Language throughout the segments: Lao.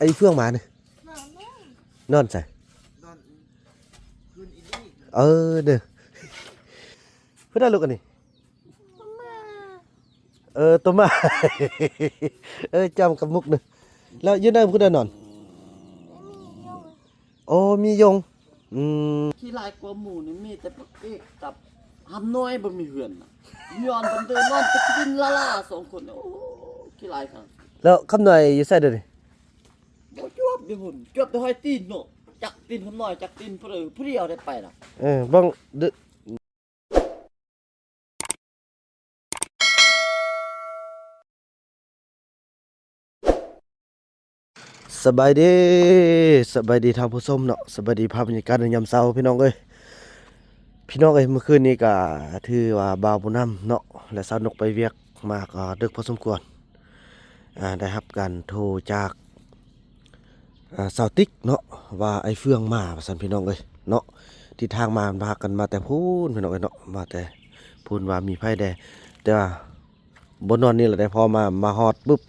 ອ້ເຟືອງມານີ້ ນອນໃສ? ນອນຄືນອີ່ນີ້ ເອີ ເດີ ເພິ່ນເອົາລູກອັນນີ້ ເອີ ໂຕມາ ເອີ ຈຳກັບມຸກເດີ ແລ້ວຢູ່ໃນພຸ້ນນອນ ໂອ້ ມີຍົງ ອືມ ຂີ້ຮ້າຍກວ່າໝູ່ນີ້ມີແຕ່ບັກເອກກັບຫຳນ້ອຍ ບໍ່ມີເຮືອນນະ ຍ້ອນເພິ່ນໄດ້ນອນຕິດດິນລ້າໆສອງຄົນ ໂອ້ ຂີ້ຮ້າຍຂະໜາດ ແລ້ວຄຳນ້ອຍຢູ່ໃສດຽວນີ້? ບໍ່ຈວບຢູ່ພຸ້ນ ຈວບແຕ່ຮອຍຕີນເນາະ ຈັກຕີນຫຳນ້ອຍ ຈັກຕີນຜູ້ໃດຜູ້ດຽວໄດ້ໄປນະ ເອີ ເບິ່ງ ສະບາຍດີ ສະບາຍດີທ່ານຜູ້ຊົມເນາະ ສະບາຍດີພາບບັນຍາກາດໃນຍາມເຊົ້າພີ່ນ້ອງເອີຍ ພີ່ນ້ອງເອີຍ ມື້ຄືນນີ້ກະຖືວ່າບ່າວບຸນນຳເນາະ ແລະ ສາວນົກໄປວຽກມາກໍດຶກພໍສົມຄວນ ອ່າ ໄດ້ຮັບການໂທຈາກ ອ່າ ສາວຕິກເນາະ ວ່າອ້າຍເຟືອງມາວ່າຊັ້ນພີ່ນ້ອງເອີຍເນາະ ທິດທາງມາພາກັນມາແຕ່ພຸ້ນພີ່ນ້ອງເອີຍເນາະ ມາແຕ່ພຸ້ນວ່າມີໃຜແດ່ ແຕ່ວ່າບໍ່ນອນນີ້ລະໄດ໋ ພໍມາ ມາຮອດປຶບ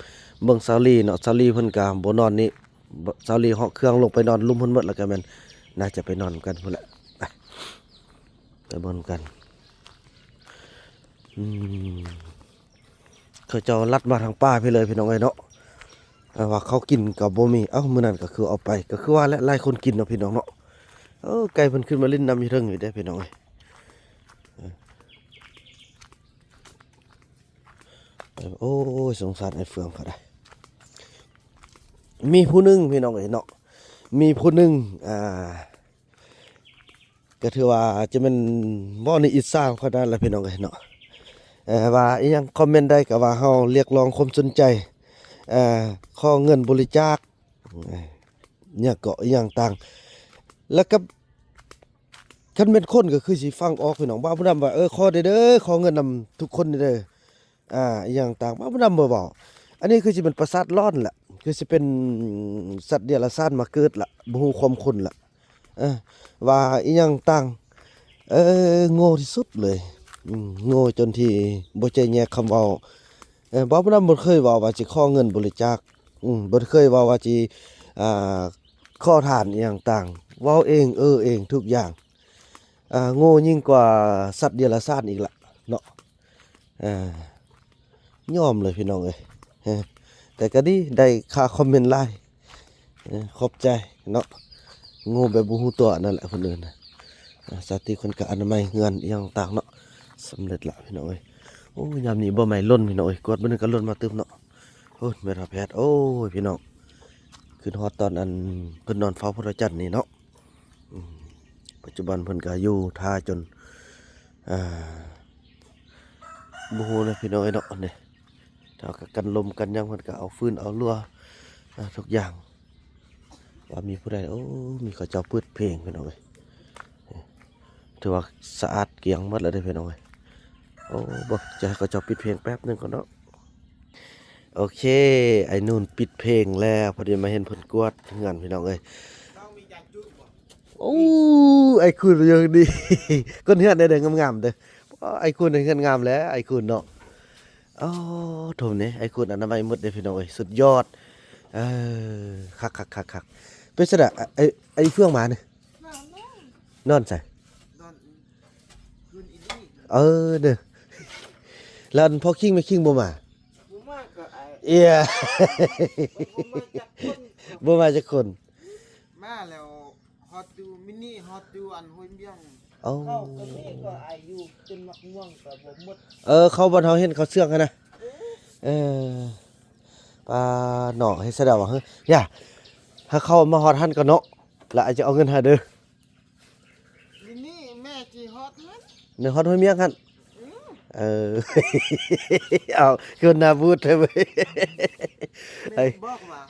ເບິ່ງສາວລີເນາະ ສາວລີເພິ່ນກະບໍ່ນອນນີ້ ສາວລີເຫາະເຄື່ອງລົງໄປນອນລຸ່ມເພິ່ນໝົດ ລະກະແມ່ນໜ້າຈະໄປນອນນຳກັນພຸ້ນແຫຼະ ໄປ ໄປເບິ່ງນຳກັນ ອືມ. ເຂົາເຈົ້າລັດມາທາງປ່າພີ້ເລີຍພີ່ນ້ອງເອີຍເນາະ ແຕ່ວ່າເຂົາກິນກໍບໍ່ມີ ເອົ້າ ມື້ນັ້ນກໍຄືເອົາໄປ ກໍຄືວ່າແຫຼະ ຫຼາຍຄົນກິນເນາະພີ່ນ້ອງເນາະ ເອີ ໄກ່ເພິ່ນຂຶ້ນມາຫຼິ້ນນຳຢູ່ເທິງຢູ່ເດ້ພີ່ນ້ອງເອີຍ ເອີ ໂອ້ຍ ສົງສານອ້າຍເຟືອງເຂົາໄດ໋ ມີຜູ້ໜຶ່ງພີ່ນ້ອງເອີຍເນາະ ມີຜູ້ໜຶ່ງ ອ່າ ກໍຖືວ່າຈະແມ່ນເວົ້າໃນອິດສາຂະໜາດລະພີ່ນ້ອງເອີຍເນາະ ເອີ ວ່າອີ່ຫຍັງຄອມເມັນໃດກໍວ່າເຮົາຮຽກຮ້ອງຄວາມສົນໃຈ ເອີ ຂໍເງິນບໍລິຈາກ ເອີ ຫຍັງເກາະ ອີ່ຫຍັງຕ່າງ ແລ້ວກໍຄັນແມ່ນຄົນກໍຄືຊິຟັງອອກພີ່ນ້ອງ ບ່າວບຸນນຳວ່າ ເອີ ຂໍແດ່ເດີ ຂໍເງິນນຳທຸກຄົນແດ່ເດີ ອ່າ ອີ່ຫຍັງຕ່າງ ບໍ່ນຳບໍ່ເວົ້າ ອັນນີ້ຄືຊິເປັນປະສາດຫຼອນລະ ຄືຊິເປັນສັດເດຍລະສານມາເກີດລະ ບໍ່ຮູ້ຄວາມຄົນລະ ເອີ ວ່າອີ່ຫຍັງຕ່າງ ເອີ ໂງ່ທີ່ສຸດເລີຍ ອືມ ໂງ່ຈົນທີ່ບໍ່ໃຈແຍກຄຳເວົ້າ ເອີ ບໍ່ນຳບໍ່ເຄີຍເວົ້າວ່າຊິຂໍເງິນບໍລິຈາກ ອືມ ບໍ່ເຄີຍເວົ້າວ່າຊິ ອ່າ ຂໍທານອີ່ຫຍັງຕ່າງ ເວົ້າເອງເອີເອງທຸກຢ່າງ ອ່າ ໂງ່ຍິ່ງກວ່າສັດເດຍລະສານອີກລະເນາະ ອ່າ ຍອມເລີຍພີ່ນ້ອງເອີຍ ແຕ່ກໍດີ ໄດ້ຄ່າຄອມເມັນຫຼາຍ ເອີ ຂອບໃຈເນາະ ໂງ່ແບບບໍ່ຮູ້ຕົວນັ້ນແຫຼະເພິ່ນເອີ້ນນະ ອ່າ ສາວຕິກເພິ່ນກໍອະນາໄມເຮືອນອີ່ຫຍັງຕ່າງເນາະ ສຳເລັດລະພີ່ນ້ອງເອີຍ ໂອ້ຍ ຍາມນີ້ບໍ່ໄໝ່ຫຼົ່ນພີ່ນ້ອງເອີຍ ກວດມື້ໜຶ່ງກໍຫຼົ່ນມາຕື່ມເນາະ ໂອ້ຍ ແມ່ນວ່າແພດ ໂອ້ຍ ພີ່ນ້ອງ ຄິດຮອດຕອນອັນເພິ່ນນອນເຝົ້າພະຈັນນີ້ເນາະ ອືມ ປັດຈຸບັນເພິ່ນກໍຢູ່ຖ້າຈົນ ອ່າ ບໍ່ຮູ້ເລີຍພີ່ນ້ອງເອີຍເນາະ ນີ້ ຖ້າກັນລົມກັນຫຍັງ ເພິ່ນກໍເອົາຟືນເອົາລົວ ອ່າ ທຸກຢ່າງ ວ່າມີຜູ້ໃດ ໂອ້ ມີເຂົາເຈົ້າເປີດເພງພີ່ນ້ອງເອີຍ ຖືວ່າສະອາດກ້ຽງໝົດແລ້ວເດ້ພີ່ນ້ອງເອີຍ ໂອ້ ບໍ່ ຈະໃຫ້ເຂົາເຈົ້າປິດເພງແປັບໜຶ່ງກ່ອນເນາະ. ໂອເຄ ໄອ້ນູນປິດເພງແລ້ວ ພໍດີມາເຫັນເພິ່ນກວາດເຮືອນພີ່ນ້ອງເອີຍ ໂອ້ ໄອ້ຄູນຢູ່ດີ ຄົນເຮືອນໄດ້ເດີ ງາມໆເດີ ໄອ້ຄູນເຮືອນງາມແຫຼະ ໄອ້ຄູນເນາະ ອໍ ໂທ້ ນີ້ ໄອ້ຄູນອະນາໄມໝົດເດ້ພີ່ນ້ອງເອີຍ ສຸດຍອດ ເອີ ຄັກໆໆໆ ເປັນຊັ້ນນະ ໄອ້ ໄອ້ເຟືອງມານີ້ ນອນໃສ? ນອນ ຄືນອີ່ນີ້ ເອີ ເດີ ແລ້ວພໍ່ຄິງແມ່ຄິງບໍ່ມາ? ບໍ່ມາກໍໄອ້ ເອີຍ ບໍ່ມາຈັກຄົນ ບໍ່ມາຈັກຄົນ ມາແລ້ວຮອດຢູ່ມິນິ ຮອດຢູ່ອັນຫ້ວຍມຽງ ເອົ້າ ເຂົ້າກໍມີ ກໍໄອ້ຢູ່ຕົ້ນໝາກມ່ວງກໍບໍ່ໝົດ ເອີ ເຂົ້າບ້ານເຮົາເຫັນເຂົ້າເຊື່ອງຫັ້ນນະ ເອີ ເອີ ປາເນາະ ເຮັດຊະດາວະ ເຮີ້ຍ ຢ່າ ຖ້າເຂົ້າມາຮອດຫັ້ນກໍເນາະ ລະອ້າຍຈະເອົາເງິນໃຫ້ເດີ ນີ້ແມ່ຊິຮອດຫັ້ນ ນີ້ຮອດຫ້ວຍມຽງຫັ້ນ ອືມ ເອີ ເອົາ ຄືໜ້າບູດແທ້ເວີຍ ແມ່ບອກວ່າ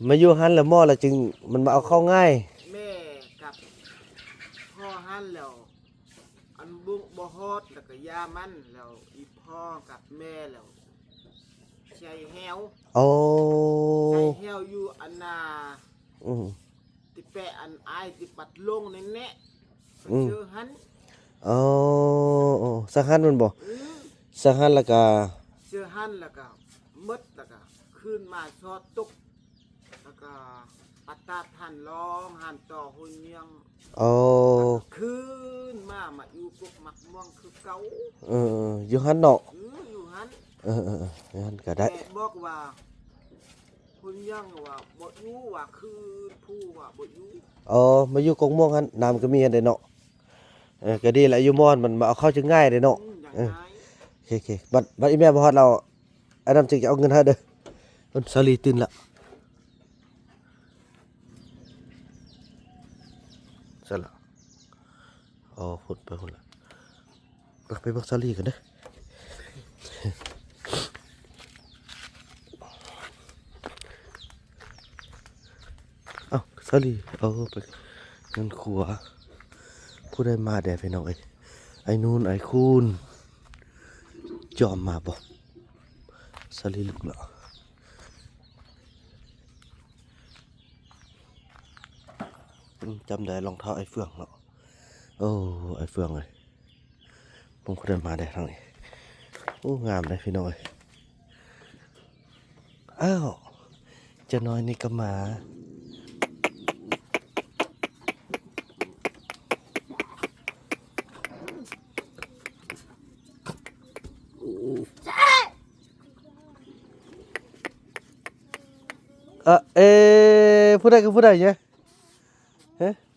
ມາຢູ່ຫັ້ນແລ້ວໝໍລະຈຶ່ງ ມັນມາເອົາເຂົ້າງ່າຍ ແມ່ກັບພໍ່ຫັ້ນແລ້ວ ອັນບຸກບໍ່ຮອດ ແລ້ວກໍຢ່າມັນ ແລ້ວອີ່ພໍ່ກັບແມ່ແລ້ວ ໃສ່ແຫ້ວ ໂອ້ ໃສ່ແຫ້ວຢູ່ອັນນາ ອືມ ຕິແປະອັນອ້າຍຕິປັດລົງໃນແນະ ອືມ ເຊີຫັ້ນ ອໍ ອໍ ສະຫັນແມ່ນບໍ່? ອືມ ສະຫັນແລ້ວກະ ເຊີຫັ້ນແລ້ວກະໝົດ ແລ້ວກະຄືນມາຊອດຕົກ ກໍປະຕັດຫັ້ນລອງຫັ້ນຕໍ່ຮຸນຍອງ ອໍ ຄືນມາ ມາຢູ່ກົກໝາກມ່ວງຄືເກົ່າ. ເອີ ຢູ່ຫັ້ນເນາະ. ອື ຢູ່ຫັ້ນ. ເອີໆໆ ຢູ່ຫັ້ນກໍໄດ້. ແຕ່ບອກວ່າຮຸນຍອງວ່າບໍ່ຢູ່ ວ່າຄືນຜູ້ວ່າບໍ່ຢູ່. ອໍ ມາຢູ່ກົກມ່ວງຫັ້ນ ນ້ຳກໍມີຫັ້ນເດ້ເນາະ. ເອີ ກໍດີແຫຼະ ຢູ່ມ່ອນມັນມາເອົາເຂົ້າຈຶ່ງງ່າຍເດ້ເນາະ. ອື ເອີ ງ່າຍ. ໂອເຄໆ ບັດ ບັດອີແມ່ມາຮອດແລ້ວ ອ້າຍດຳຈຶ່ງຈະເອົາເງິນໃຫ້ເດີ. ເພິ່ນ ສາລີຕື່ນລະ ໃສລະ? ອໍ ພຸ້ນ ໄປພຸ້ນລະ. ໄປເບິ່ງສາລີກັນເດີ. ເອົ້າ ສາລີ ເອົາໄປເຮືອນຄົວ. ຜູ້ໃດມາແດ່ພີ່ນ້ອງເອີຍ? ໄອ້ນູນ ໄອ້ຄູນ ຈອມມາບໍ່? ສາລີລຸກລະ. ອືມ ຈຳໄດ້ລອງເທົ້າໄອ້ເຟືອງເນາະ. ໂອ້ ໄອ້ເຟືອງເອີຍ ເບິ່ງຜູ້ໃດມາແດ່ທາງນີ້. ໂອ້ ງາມເດ້ພີ່ນ້ອງເອີຍ. ອ້າວ ເຈົ້ານ້ອຍນີ້ກໍມາ. ເອີ ເອ ຜູ້ໃດກັບຜູ້ໃດເນຍ? ຮະ?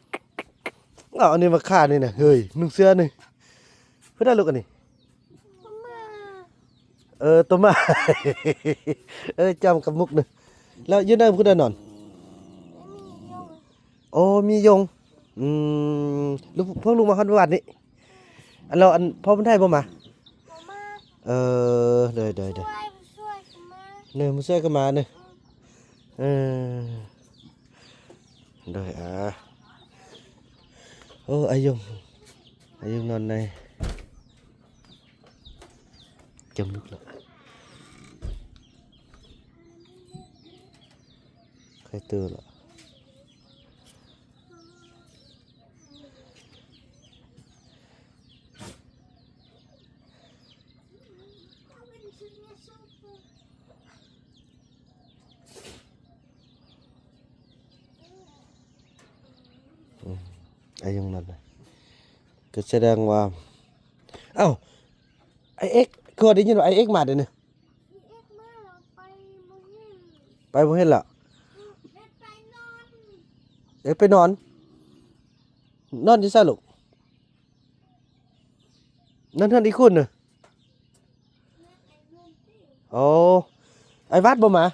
ອ້າວ ອັນນີ້ມາຂ້ານີ້ນະ ເຮີ້ຍ ນຸ່ງເສື້ອນີ້. ຜູ້ໃດລູກອັນນີ້? ເອີ ໂຕມາ ເອີ ຈຳກັບມຸກນະ. ແລ້ວຢູ່ໃນຜູ້ໃດນອນ? ໂອ້ ມີຍົງ. ອືມ ລູກ ພວກລູກມາຮອດມື້ວານນີ້. ອັນ ແລ້ວອັນພໍ່ບຸນໄທບໍ່ມາ? ບໍ່ມາ. ເອີ ໂດຍໆໆ ມາຊ່ວຍກໍມາ. ເນີ ມາຊ່ວຍກໍມາເນີ. ອືມ ເອີ ໂດຍ ອາ ໂອ້ ອາຍົງ ອາຍົງນອນໃນ ຈຳລຸກລະ ໃຄ່ຕື່ນລະ. ອືມ ອາຍຸງນັ້ນນະ ກໍສະແດງວ່າ ເອົ້າ ອ້າຍເອກ ຄືວ່າໄດ້ຍິນວ່າອ້າຍເອກມາເດ້ນີ້ ໄປບໍ່ເຫັນ ໄປບໍ່ເຫັນລະ ເອີ ໄປນອນ ເອີ ໄປນອນ ນອນຢູ່ໃສລູກ? ນອນເຮືອນອີ່ຄຸນນະ. ໂອ້ ໄອ້ວັດບໍ່ມາ? ເ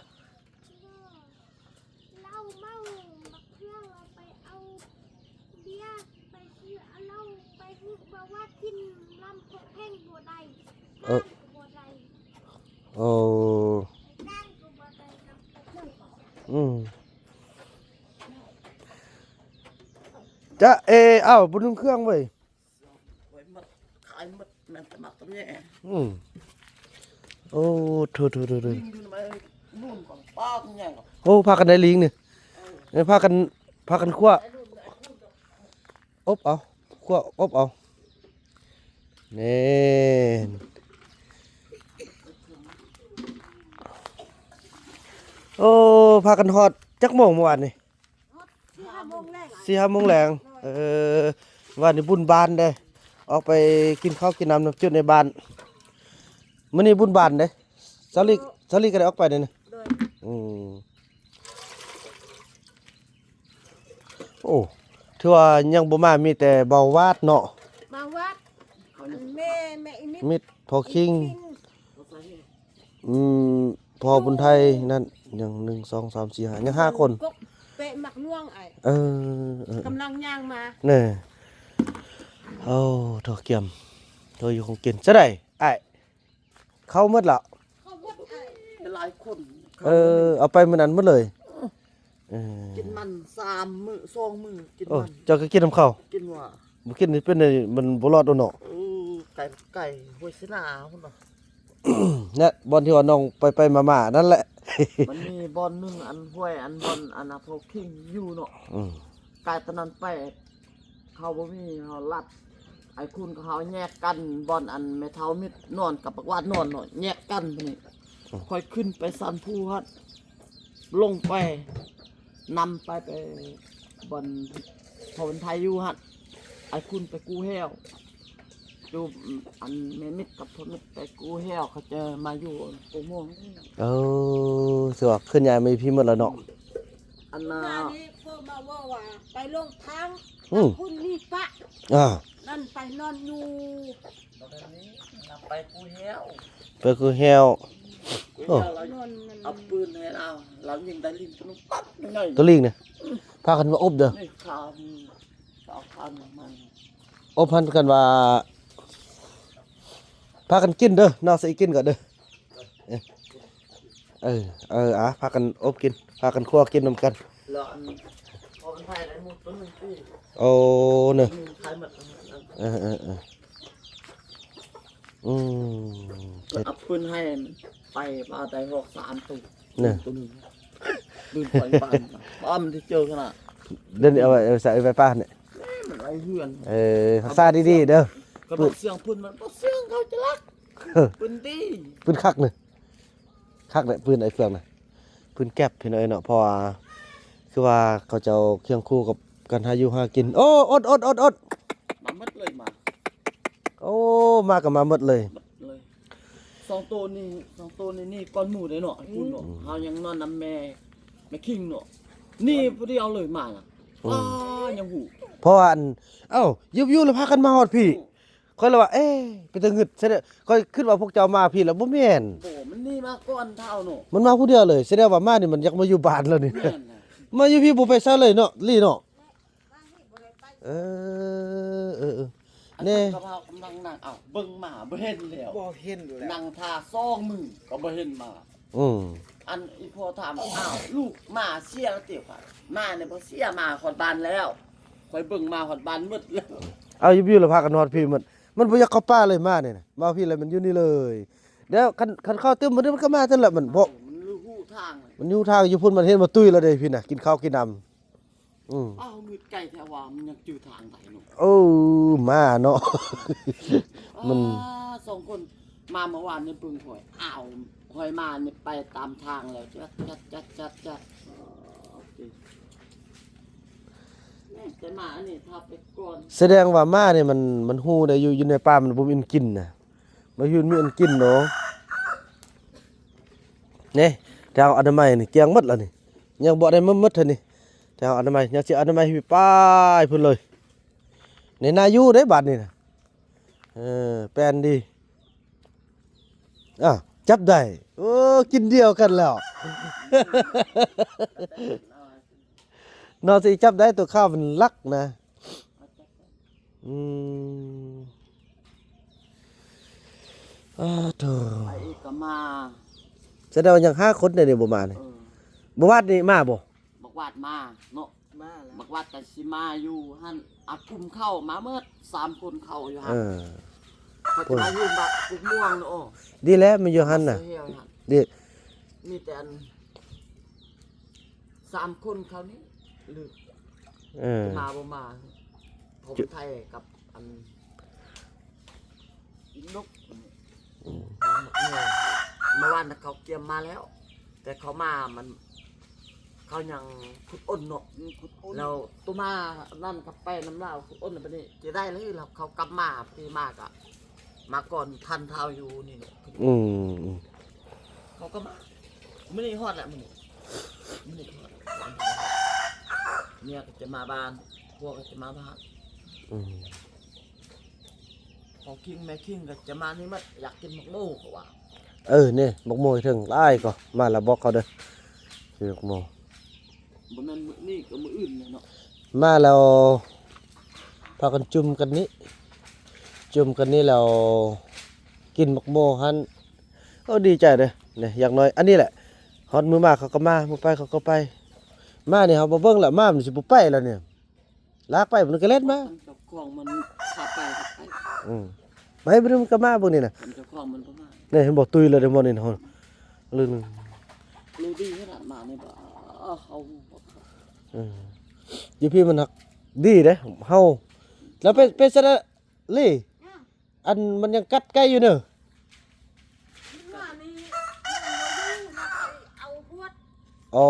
ຫຼົ້າເມົາ ບັກເພື່ອງເອົາໄປເອົາເບຍ ໄປຊື້ເຫຼົ້າ ໄປຊື້ບາວາດກິນ ລຳເພິ່ນແພງບໍ່ໄດ້ ເອີ ບໍ່ໄດ້ ໂອ້ ອືມ ຈະເອ ເອົ້າ ບໍ່ນຸ່ງເຄື່ອງເວີຍ. ໄວ້ໝົດ ຂາຍໝົດ ແມ່ນແຕ່ໝາກຕຳແຍ. ອືມ ໂອ້ ໂຖໆໆໆ ໂອ້ ພາກັນໄດ້ລີງນີ້ ເອີ ເອີ ພາກັນ ພາກັນຂົ້ວ ອົບເອົາ ຂົ້ວອົບເອົາ ແມ່ນ ໂອ້ ພາກັນຮອດຈັກໂມງມື້ວານນີ້? ສີ່ຫ້າໂມງແລງ ເອີ ວ່ານີ້ບຸນບ້ານເດ້ ອອກໄປກິນເຂົ້າກິນນ້ຳນຳຈຸດໃນບ້ານ ມື້ນີ້ບຸນບ້ານເດ້ ສາລີ ສາລີກໍໄດ້ອອກໄປເດ້ນີ້ ອືມ ໂອ້ ຖືວ່າຍັງບໍ່ມາ ມີແຕ່ເບົາວາດເນາະ ເບົາວາດ ແມ່ ແມ່ອີມິດ ມິດ ພໍ່ຄິງ ອືມ ພໍ່ບຸນໄທນັ້ນ ຍັງ ໜຶ່ງ ສອງ ສາມ ສີ່ ຫ້າ ຍັງຫ້າຄົນ ກົກເປະໝາກມ່ວງອ້າຍ ເອີ ເອີ ກຳລັງຍ່າງມາ ແນ່ ໂອ້ ທໍ່ກຽມ ທໍ່ຢູ່ຂອງກິນ ຈະໄດ້ອ້າຍ ເຂົ້າໝົດລະ ເຂົ້າໝົດອ້າຍ ຫຼາຍຄົນ ເອີ ເອົາໄປມື້ນັ້ນໝົດເລີຍ ເອີ ກິນມັນສາມມື້ ສອງມື້ກິນ ໂອ້ ມັນ ເຈົ້າກໍກິນນຳເຂົາ ກິນວ່າ ບໍ່ກິນນີ້ເປັນໄດ້ ມັນບໍ່ລອດດອກເນາະ ເອີ ໄກ່ ໄກ່ຫ້ວຍເສນາພຸ້ນນະ ແນະ ບ່ອນທີ່ວ່ານ້ອງໄປໆມາໆນັ້ນແຫຼະ ມັນມີບ່ອນໜຶ່ງ ອັນຫ້ວຍ ອັນບ່ອນ ອັນນະ ພໍ່ຄິງຢູ່ເນາະ ອືມ ກາຍຕອນນັ້ນໄປ ເຂົາບໍ່ມີ ເຮົາລັດ ໄອ້ຄຸນກັບເຮົາແຍກກັນ ບ່ອນອັນແມ່ເຖົ້າມິດນອນກັບບັກວາດນອນເນາະ ແຍກກັນບາດນີ້ ອືມ ຂ້ອຍຂຶ້ນໄປສັນພູຫັ້ນ ລົງໄປ ນຳໄປ ໄປບ່ອນພໍ່ບຸນໄທຢູ່ຫັ້ນ ອ້າຍຄຸນໄປກູ້ແຮ້ວ ຢູ່ ອັນແມ່ມິດກັບພໍ່ມິດໄປກູ້ແຮ້ວ ເຂົາຈະມາຢູ່ກົກມ່ວງ. ເອີ ຖືວ່າເຄື່ອນຍ້າຍມາຢູ່ພີ້ໝົດແລ້ວເນາະ. ອັນນ່າ ມານີ້ເພິ່ນມາເວົ້າວ່າໄປລົງທາງ ອືມ ທາງພຸ້ນມີປະ ອ່າ ນັ້ນໄປນອນຢູ່ ບໍ່ໄດ້ນີ້ ນຳໄປກູແຮ້ວ ໄປກູແຮ້ວ. ກູແຮ້ວ ໂອ້ ລາວ ນອນມັນ ເອົາປືນໃຫ້ລາວ ລາວຍິງໄດ້ລິງຕົວໜຶ່ງປັບໃຫຍ່ ຕົວລິງນີ້ ອືມ ພາກັນມາອົບເດີ ນີ້ຄາ ເອົາຄາມາ ອົບຫັ້ນກັນວ່າ ພາກັນກິນເດີ ນ້ອງຊິກິນກ່ອນເດີ. ເອີ ເອີ ເອີ ອາ ພາກັນອົບກິນ ພາກັນຄົວກິນນຳກັນ. ແລ້ວອັນ ເອົາອັນໄທໄດ້ໝົດຕົວໜຶ່ງຕິ ໂອ້ ເນາະ ອືມ ໄທໝົດ ເອີ ເອີ ເອີ ອືມ ເອົາປືນໃຫ້ໄປວ່າໄດ້ຮອກສາມຕົວ ເນາະ ຕົວໜຶ່ງ ປືນໄຟຟ້າ ປ້າມທີ່ເຈີຂະໜາດ ດຽວນີ້ເອົາໄວ້ ເອົາໃສ່ໄຟຟ້ານີ້ ມັນໄວ້ເຮືອນ ເອີ ຮັກສາດີໆເດີ ເຂົາບອກສຽງປືນ ມັນບໍ່ສຽງ ເຂົາຈະລັກ. ເອີ ປືນດີ ປືນຄັກນີ້ ຄັກແຫຼະ ປືນໄອ້ເຟືອງນະ ປືນແກັບພີ່ນ້ອງເອີຍເນາະ. ເພາະວ່າຄືວ່າເຂົາເຈົ້າຄຽງຄູ່ກັບການຫາຢູ່ຫາກິນ. ໂອ້ ອົດໆໆ ມາໝົດເລີຍ ມາ ໂອ້ ມາກໍມາໝົດເລີຍ ໝົດເລີຍ. ສອງໂຕນີ້ ສອງໂຕນີ້ ນີ້ກ່ອນໝູ່ເດ້ເນາະ ອືມ ເຮົາຍັງນອນນຳແມ່ ແມ່ຄິງເນາະ ນີ້ຜູ້ດຽວເລີຍມານະ ອືມ ອ້າ ຍັງຮູ້ ເພາະວ່າອັນ ເອົ້າ ຢູ່ໆແລ້ວພາກັນມາຮອດພີ້ ຂ້ອຍລະວ່າ ເອ ເປັນຕາງຶດ ຊັ້ນເດ ຂ້ອຍຄິດວ່າພວກເຈົ້າມາພີ້ລະ ບໍ່ແມ່ນ ບໍ່ ມັນໜີມາກ່ອນເຮົາເນາະ ມັນມາຜູ້ດຽວເລີຍ ສະແດງວ່າມານີ້ມັນຢາກມາຢູ່ບ້ານລະນີ້ ແມ່ນລະ ມາຢູ່ພີ້ບໍ່ໄປໃສເລີຍເນາະ ລີເນາະ ເອີ ເອີ ເອີ ແນ່ ອັນນັ້ນກໍພາກຳລັງນັ່ງ ອ້າວ ເບິ່ງໝາບໍ່ເຫັນແລ້ວ ບໍ່ເຫັນແລ້ວ ນັ່ງຖ້າສອງມື້ກໍບໍ່ເຫັນໝາ ອືມ ອັນອີ່ພໍ່ຖາມ ອ້າວ ລູກໝາເສຍແລ້ວຕິ ໝານີ້ບໍ່ເສຍ ໝາຮອດບ້ານແລ້ວ ຂ້ອຍເບິ່ງໝາຮອດບ້ານໝົດແລ້ວ ເອົາ ຢູ່ໆລະພາກັນຮອດພີ້ໝົດ ມັນບໍ່ຢາກເຂົ້າປ່າເລີຍໝານີ້ນະ ມາພີ້ລະມັນຢູ່ນີ້ເລີຍ ແລ້ວຄັນ ຄັນເຂົ້າຕື່ມມັນ ມັນກໍມາຊັ້ນລະ ມັນບໍ່ ມັນຮູ້ທາງ ມັນຮູ້ທາງ ຢູ່ພຸ້ນມັນເຫັນບໍ່ຕຸ້ຍລະເດ້ພີ້ນະ ກິນເຂົ້າກິນນ້ຳ ອືມ ອ້າວ ມືດໄກແທ້ວ່າ ມັນຍັງຈື່ທາງໄດ້ເນາະ ໂອ້ ໝາເນາະ ມັນ ອ້າ ສອງຄົນມາເມື່ອວານນີ້ເບິ່ງຂ້ອຍ ອ້າວ ຂ້ອຍມານີ້ໄປຕາມທາງແລ້ວ ຈັດ ຈັດ ຈັດ ຈັດ ຈັດ ແມ່ນແຕ່ໝາອັນນີ້ຖ້າໄປກ່ອນ ສະແດງວ່າໝານີ້ມັນ ມັນຮູ້ໄດ້ຢູ່ ຢູ່ໃນປ່າມັນບໍ່ມີອັນກິນນະ ບໍ່ມີອັນກິນເນາະ ນີ້ ແຖວອະນາໄມນີ້ກ້ຽງໝົດແລ້ວນີ້ ຍັງບໍ່ໄດ້ໝົດເທື່ອນີ້ ແຖວອະນາໄມ ຍັງຊິອະນາໄມໄປພຸ້ນເລີຍ ນີ້ໜ້າຢູ່ເດ້ບາດນີ້ນະ ເອີ ແປນດີ ອ້າວ ຈັບໄດ້ ໂອ້ ກິນດຽວກັນແລ້ວ ເນາະ ຊິຈັບໄດ້ ໂຕຂາວມັນລັກນະ ອືມ ອ້າໂທ້ ໄປອີກກໍມາ ສະແດງວ່າຍັງຫ້າຄົນເດນີ້ບໍ່ມານີ້ ເອີ ບໍ່ວາດນີ້ມາບໍ່? ບັກວາດມາເນາະ ມາແລ້ວ ບັກວາດກໍຊິມາຢູ່ຫັ້ນ ອາ ກຸ່ມເຂົາມາໝົດ ສາມຄົນເຂົາຢູ່ຫັ້ນ ເອີ ເຂົາຈະມາຢູ່ບັກກົກມ່ວງເນາະ ດີແລ້ວ ມັນຢູ່ຫັ້ນນະ ດີ ມີແຕ່ອັນ ສາມຄົນເຂົານີ້ ຫຼື ເອີ ມາບໍ່ມາ ເຂົາໄທກັບອັນ ອີກນົກ ອືມ ເມື່ອວານນະເຂົາກຽມມາແລ້ວ ແຕ່ເຂົາມາມັນ ເຂົາຍັງຂຸດອົນເນາະ ອືມ ຂຸດອົນ ແລ້ວໂຕມານັ້ນກໍໄປນຳລາວ ຂຸດອົນ ບັດນີ້ຈະໄດ້ເລີຍ ແລ້ວເຂົາກັບມາ ທີ່ມາກະ ມາກ່ອນທັນເຮົາຢູ່ນີ້ເນາະ ອືມ ເຂົາກໍມາ ມື້ນີ້ຮອດແລ້ວ ມື້ນີ້ ມື້ນີ້ຮອດ ເມຍກໍຈະມາບ້ານ ຜົວກໍຈະມາບ້ານ ອືມ ພໍ່ຄິງແມ່ຄິງກໍຈະມານີ້ໝົດ ຢາກກິນໝາກໂມ ເຂົາວ່າ ເອີ ນີ້ ໝາກໂມເທິງຫຼາຍກໍ ມາແລ້ວບອກເຂົາເດີ ກິນໝາກໂມ ບໍ່ແມ່ນມື້ນີ້ກໍມື້ອື່ນແຫຼະເນາະ ມາແລ້ວພາກັນຈຸ່ມກັນນີ້ ຈຸ່ມກັນນີ້ແລ້ວກິນໝາກໂມຫັ້ນ ໂອ້ ດີໃຈເດ້ ນີ້ ຢ່າງໜ້ອຍອັນນີ້ແຫຼະ ຮອດມື້ມາເຂົາກໍມາ ມື້ໄປເຂົາກໍໄປ ມານີ້ເຮົາບໍ່ເບິ່ງແລ້ວ ມາມັນຊິບໍ່ໄປແລ້ວນີ້ ລາກໄປມັນກໍແລ່ນມາ ເຈົ້າຂອງມັນພາໄປ ອືມ ໄປບໍ່ໄດ້ມັນກໍມາເບິ່ງນີ້ນະ ເຈົ້າຂອງມັນກໍມາ ນີ້ເຫັນບໍ່ ຕຸ້ຍແລ້ວເດ້ໝໍນີ້ນະ ເລື່ອງໜຶ່ງ ຮູ້ດີຂະໜາດໝານີ້ບໍ່ ເຮົາ ເອີ ຢູ່ພີ້ມັນຮັກດີເດ້ ເຮົາ ແລ້ວເປັນ ເປັນຊັ້ນລະ ລີ ອັນມັນຍັງກັດໄກ່ຢູ່ເນີ ມັນວ່ານີ້ ມັນບໍ່ຢູ່ ມັນໄປເອົາຮວດ ໂອ້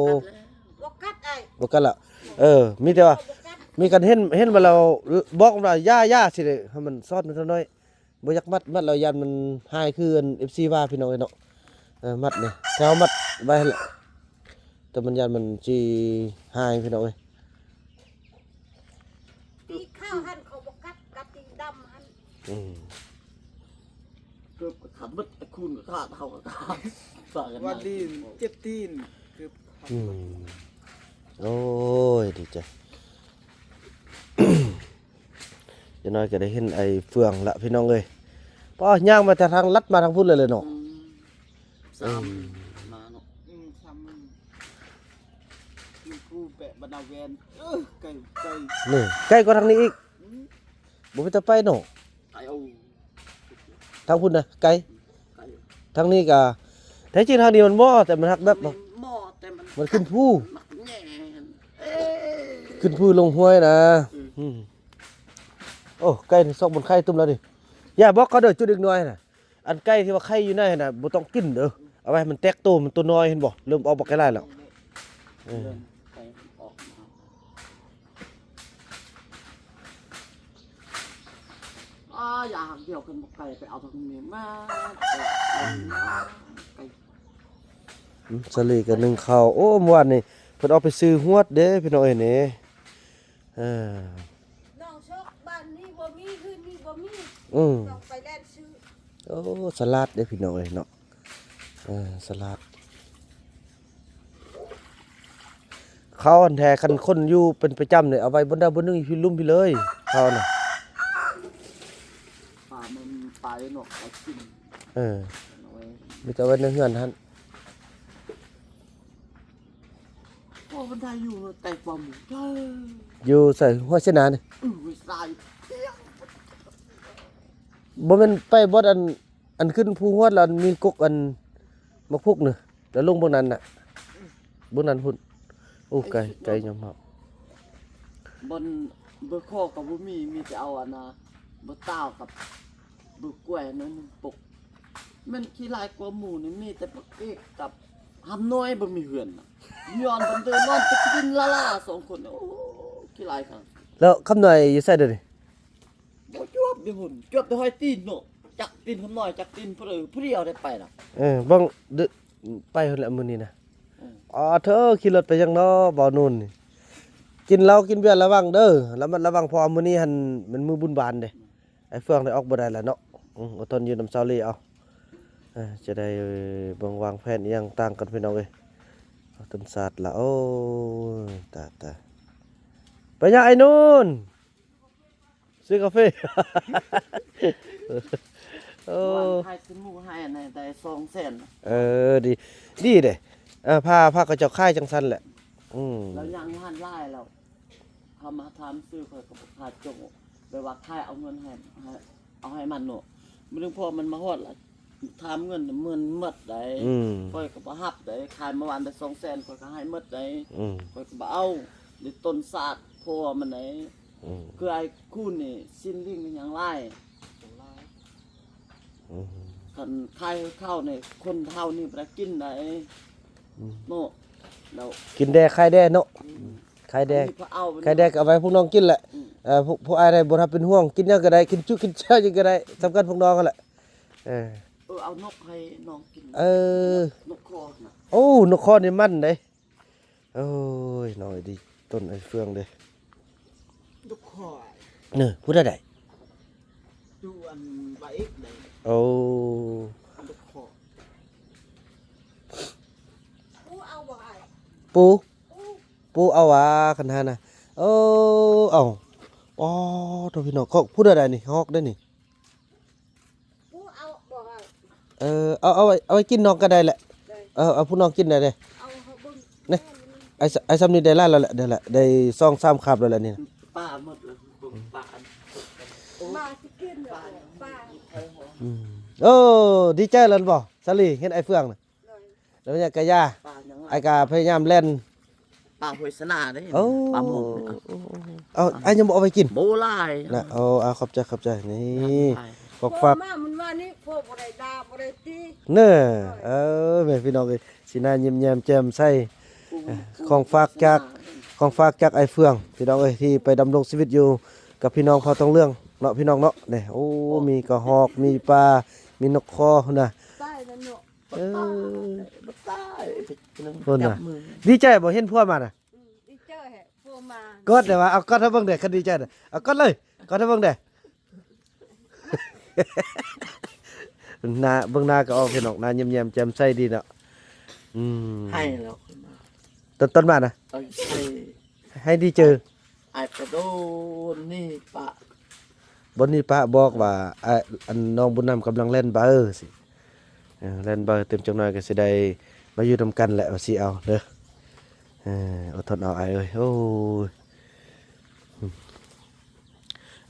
ກັດແລ້ວ ບໍ່ກັດລະ. ເອີ ມີແຕ່ວ່າ ມີການເຫັນ ເຫັນວ່າລາວບອກວ່າຢ່າ ຢ່າ ຊິໄດ້ໃຫ້ມັນຊອດມັນເທົ່ານ້ອຍ. ບໍ່ຢາກມັດ ມັດແລ້ວຢ້ານມັນຫາຍຄືອັນເອັຟຊີວ່າພີ່ນ້ອງເອີຍເນາະ. ເອີ ມັດນີ້ ແຖວມັດໄວ້ຫັ້ນແຫຼະ ແຕ່ມັນຢ້ານມັນຊິຫາຍພີ່ນ້ອງເອີຍ. ຕີນຂາວຫັ້ນເຂົາບໍ່ກັດ ກັດຕີນດຳຫັ້ນ. ອືມ ເກີບກໍຂາດໝົດ ໄອ້ຄູນກໍຂາດ ເຮົາກໍຂາດ ວ່າດີເຈັບຕີນ ເກີບຂາດ ອືມ ໂອ້ຍ ດີໃຈ. ຢ່າງໜ້ອຍກໍໄດ້ເຫັນໄອ້ເຟືອງລະພີ່ນ້ອງເອີຍ. ປ້າ ຍ່າງມາແຕ່ທາງລັດມາທາງພຸ້ນເລີຍເນາະ. ອືມ ສາມ ອືມ ມາເນາະ. ອືມ ສາມ ຄືກູແປະບັນດາແວນ. ເອີ ໄກ ໄກ ນີ້ ໄກກວ່າທາງນີ້ອີກ. ອືມ ບໍ່ເປັນຕາໄປເນາະ. ໄກ ເອົາ ທາງພຸ້ນນະໄກ ໄກ ທາງນີ້ກະ ແທ້ຈິງທາງນີ້ມັນບໍ່ ແຕ່ມັນຮັກແບບ ມັນບໍ່ ແຕ່ມັນ ມັນຂຶ້ນພູ ມັກແຍ່ ເອີ ຂຶ້ນພູລົງຫ້ວຍນະ. ອືມ ອືມ ໂອ້ ໄກ່ນີ້ຊອກບ່ອນໄຂ່ຕຸ້ມແລ້ວນີ້. ຢ່າບອກເຂົາເດີ ຈຸດເດັກນ້ອຍນະ ອັນໄກ່ທີ່ວ່າໄຂ່ຢູ່ໃນຫັ້ນນະ ບໍ່ຕ້ອງກິນເດີ ເອົາໄວ້ໃຫ້ມັນແຕກໂຕ ມັນໂຕນ້ອຍ ເຫັນບໍ່ ເລີ່ມອອກບັກຫຼາຍແລ້ວ. ເອີ ໄກ່ອອກມາ ອ້າ ຢ່າຫາກດຽວກັນບໍ່ໄກ ໄປເອົາທາງນີ້ມາ ໄກ ອືມ ສາລີກໍໜຶ້ງເຂົ້າ. ໂອ້ ມື້ວານນີ້ເພິ່ນອອກໄປຊື້ຮວດເດ້ພີ່ນ້ອງເອີຍນີ້. ເອີ ນ້ອງຊອກບ້ານນີ້ບໍ່ມີ ເຮືອນນີ້ບໍ່ມີ. ອືມ ຕ້ອງໄປແລ່ນຊື້. ໂອ້ ສະຫຼາດເດ້ພີ່ນ້ອງເອີຍເນາະ. ເອີ ສະຫຼາດ. ເຂົາອັນແທ້ຄັນຄົນຢູ່ເປັນປະຈຳນີ້ ເອົາໄວ້ບ່ອນໃດບ່ອນໜຶ່ງຢູ່ພີ້ລຸ່ມພີ້ເລີຍ ເຂົານະ. ປາມັນໄປນອກໄປກິນ. ເອີ ເອົາໄວ້ ມີແຕ່ໄວ້ໃນເຮືອນຫັ້ນ. ໂອ້ ມັນໄດ້ຢູ່ແຕ່ຄວາມ ຢູ່ໃສ ຫ້ວຍເສນານີ້? ເອີ ຫ້ວຍຊາຍ. ບໍ່ແມ່ນໄປບ່ອນອັນ ອັນຂຶ້ນພູຮວດແລ້ວ ອັນມີກົກອັນໝາກພຸກນີ້ ແລ້ວລົງເບື້ອງນັ້ນນະ ເບື້ອງນັ້ນພຸ້ນ. ໂອ້ ໄກ ໄກຍອມຮັບ. ບ່ອນເບີຄໍກໍບໍ່ມີ ມີແຕ່ເອົາອັນນະ ເບີຕາວກັບເບີກ້ວຍນັ້ນປົກ. ແມ່ນຂີ້ຫຼາຍກວ່າໝູ່ນີ້ ມີແຕ່ບັກເອກກັບຫຳນ້ອຍ ບໍ່ມີເຮືອນນະ. ຍ້ອນເພິ່ນເດີນນອນໄປກິນລາລາສອງຄົນ. ໂອ້ ຂີ້ຫຼາຍຄັກ. ແລ້ວຄຳນ້ອຍຢູ່ໃສດຽວນີ້? ບໍ່ຈວບຢູ່ພຸ້ນ ຈວບແຕ່ຫ້ອຍຕີນເນາະ ຈັກຕີນຄຳນ້ອຍ ຈັກຕີນຜູ້ໃດຜູ້ດຽວໄດ້ໄປນະ. ເອີ ເບິ່ງ ໄປພຸ້ນແຫຼະມື້ນີ້ນະ. ເອີ ອໍ ເທີ ຂີ່ລົດໄປຫຍັງເນາະ ບ່າວນູນນີ້. ກິນເຫຼົ້າກິນເບຍລະວັງເດີ ລະມັດລະວັງ ເພາະວ່າມື້ນີ້ຫັ້ນແມ່ນມື້ບຸນບານເດ້. ອືມ ໄອ້ເຟືອງໄດ້ອອກບໍ່ໄດ້ລະເນາະ. ອືມ ອົດທົນຢູ່ນຳຊາວລີເອົາ. ເອີ ຈະໄດ້ເບິ່ງວາງແຜນອີ່ຫຍັງຕ່າງກັນພີ່ນ້ອງເອີຍ. ເອົາຕົ້ນສາດລະ ໂອ້ຍ ຕາຍ ຕາຍ. ໄປຫຍັງໄອ້ນູນ? ຊື້ກາເຟ. ໂອ້ ຂາຍຊື້ໝູໃຫ້ໄດ້ສອງແສນ. ເອີ ດີ ດີເດ້. ເອີ ພາ ພາເຂົາເຈົ້າຂາຍຈັ່ງຊັ້ນແຫຼະ. ອືມ ແລ້ວຍັງຢູ່ຫັ້ນຫຼາຍແລ້ວ ເຂົາມາຖາມຊື້ ຂ້ອຍກໍບໍ່ຂາຍ ຈົ່ງແບບວ່າຂາຍເອົາເງິນໃຫ້ ໃຫ້ ເອົາໃຫ້ມັນເນາະ. ມື້ໜຶ່ງພໍມັນມາຮອດລະ ຖາມເງິນ ເງິນໝົດໃດ. ອືມ ຂ້ອຍກໍບໍ່ຮັບໃດ. ຂາຍເມື່ອວານໄດ້ສອງແສນ ຂ້ອຍກໍໃຫ້ໝົດໃດ. ອືມ ຂ້ອຍກໍບໍ່ເອົາ ໄດ້ຕົ້ນສາດພໍ່ມັນໃດ. ອືມ ຄືໄອ້ຄູນນີ້ ຊິນລິງຍັງຫຼາຍ. ອືມ ຄັນຂາຍໃຫ້ເຂົານີ້ ຄົນເຮົານີ້ບໍ່ໄດ້ກິນໃດ. ອືມ ເນາະ ແລ້ວກິນແດ່ຂາຍແດ່ເນາະ. ອືມ ຂາຍແດ່ ອັນນີ້ກໍເອົາ ຂາຍແດ່ກໍເອົາໄວ້ພວກນ້ອງກິນແຫຼະ. ອືມ ເອີ ພວກ ພວກອ້າຍໄດ້ບໍ່ຮັບເປັນຫ່ວງ ກິນຫຍັງກໍໄດ້ ກິນຈຸກິນແຈວຫຍັງກໍໄດ້ ສຳຄັນພວກນ້ອງຫັ້ນແຫຼະ. ເອີ ເອີ ເອົານົກໃຫ້ນ້ອງກິນ. ເອີ ນົກຄໍນະ. ໂອ້ ນົກຄໍນີ້ມັນເດ້. ໂອ້ຍ ນ້ອງໄອ້ດີ ຕົ້ນໄອ້ເຟືອງເດ້ ດຸກຄໍ. ເນີ ຜູ້ໃດໃດ? ຢູ່ອັນບາເອກໃດ. ໂອ້ ດຸກຄໍ. ປູເອົາບໍ່ອ້າຍ? ປູ ປູເອົາຫວາ ຄັນຫັ້ນນະ. ໂອ້ ເອົາ. ອໍ ໂທ້ ພີ່ນ້ອງ ຂອງຜູ້ໃດໃດນີ້? ຮອກໄດ໋ນີ້. ປູເອົາບໍ່ອ້າຍ? ເອີ ເອົາ ເອົາໄວ້ ເອົາໄວ້ກິນນ້ອງກໍໄດ້ແຫຼະ. ເອີ ເອົາຜູ້ນ້ອງກິນໄດ້ເດ້. ເອົາເຮົາເບິ່ງ ນີ້ ໄອ້ ໄອ້ຊ່ຳນີ້ໄດ້ຫຼາຍແລ້ວແຫຼະ ໄດ້ສອງສາມຄາບແລ້ວແຫຼະນີ້. ປາໝົດແລ້ວ ເບິ່ງປາ ປາຊິກິນ ປາ ປາ. ອືມ ໂອ້ ດີໃຈແລ້ວບໍ່ ສາລີ ເຫັນໄອ້ເຟືອງນະ? ໂດຍ ແລ້ວເປັນຫຍັງກະຢ່າ ປາຫຍັງ ອ້າຍກະພະຍາຍາມແລ່ນ ປາຫ້ວຍສະໜາເດ້. ໂອ້ ປາໝອກ. ເອົາ ອ້າຍຍັງບໍ່ເອົາໄປກິນ? ບໍ່ຫຼາຍນະ. ໂອ້ ເອົາ ຂອບໃຈ ຂອບໃຈ. ນີ້ ຂອງຝາກ ມາມື້ວານນີ້ ພວກບໍ່ໄດ້ດ່າບໍ່ໄດ້ຕີ. ເນີ ເອີ ແມ່ພີ່ນ້ອງເອີຍ ສີໜ້າຍິ້ມແຍ້ມແຈ່ມໃສ. ຂອງຝາກຈາກ ຂອງຝາກຈາກອ້າຍເຟືອງ ພີ່ນ້ອງເອີຍ ທີ່ໄປດຳລົງຊີວິດຢູ່ກັບພີ່ນ້ອງເຜົ່າທອງເຫຼືອງເນາະ ພີ່ນ້ອງເນາະ. ນີ້ ໂອ້ ມີກະຮອກ ມີປາ ມີນົກຄໍພຸ້ນນະ. ຕາຍແລ້ວເນາະ. ເອີ ຕາຍ ຕາຍ ພຸ້ນນະ. ຈັບມື ດີໃຈບໍ່ເຫັນຜົວມານະ? ອືມ ດີໃຈແຮະ ຜົວມາ. ກອດແດ່ວ່າ ເອົາກອດໃຫ້ເບິ່ງແດ່ ຄັນດີໃຈນະ ເອົາກອດເລີຍ ກອດໃຫ້ເບິ່ງແດ່. ໜ້າ ເບິ່ງໜ້າກໍອອກ ພີ່ນ້ອງ ໜ້າຍິ້ມແຍ້ມແຈ່ມໃສດີເນາະ. ອືມ ໃຫ້ແລ້ວ ຕອນ ຕອນມານະ ເອີ ໃຫ້ ໃຫ້ດີເຈີ ອ້າຍກະໂດນໜີປະ ບໍ່ໜີປະ ບອກວ່າ ອ້າຍ ອັນ ນ້ອງບຸນນຳກຳລັງແລ່ນໃບຊິ ເອີ ແລ່ນໃບ ຕື່ມຈັກໜ້ອຍກໍຊິໄດ້ມາຢູ່ນຳກັນແຫຼະ ວ່າຊິເອົາເດີ. ເອີ ອົດທົນເອົາ ອ້າຍເອີຍ ໂອ້ຍ.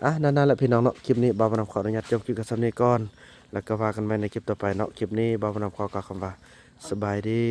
ອ່ະ ນັ້ນໆ ແຫຼະພີ່ນ້ອງເນາະ ຄລິບນີ້ບ່າວບຸນນຳຂໍອະນຸຍາດຈົບຄລິບກັນສ່ຳນີ້ກ່ອນ ແລ້ວກໍວ່າກັນໃໝ່ໃນຄລິບຕໍ່ໄປເນາະ. ຄລິບນີ້ບ່າວບຸນນຳຂໍກ່າວຄຳວ່າ ສະບາຍດີ.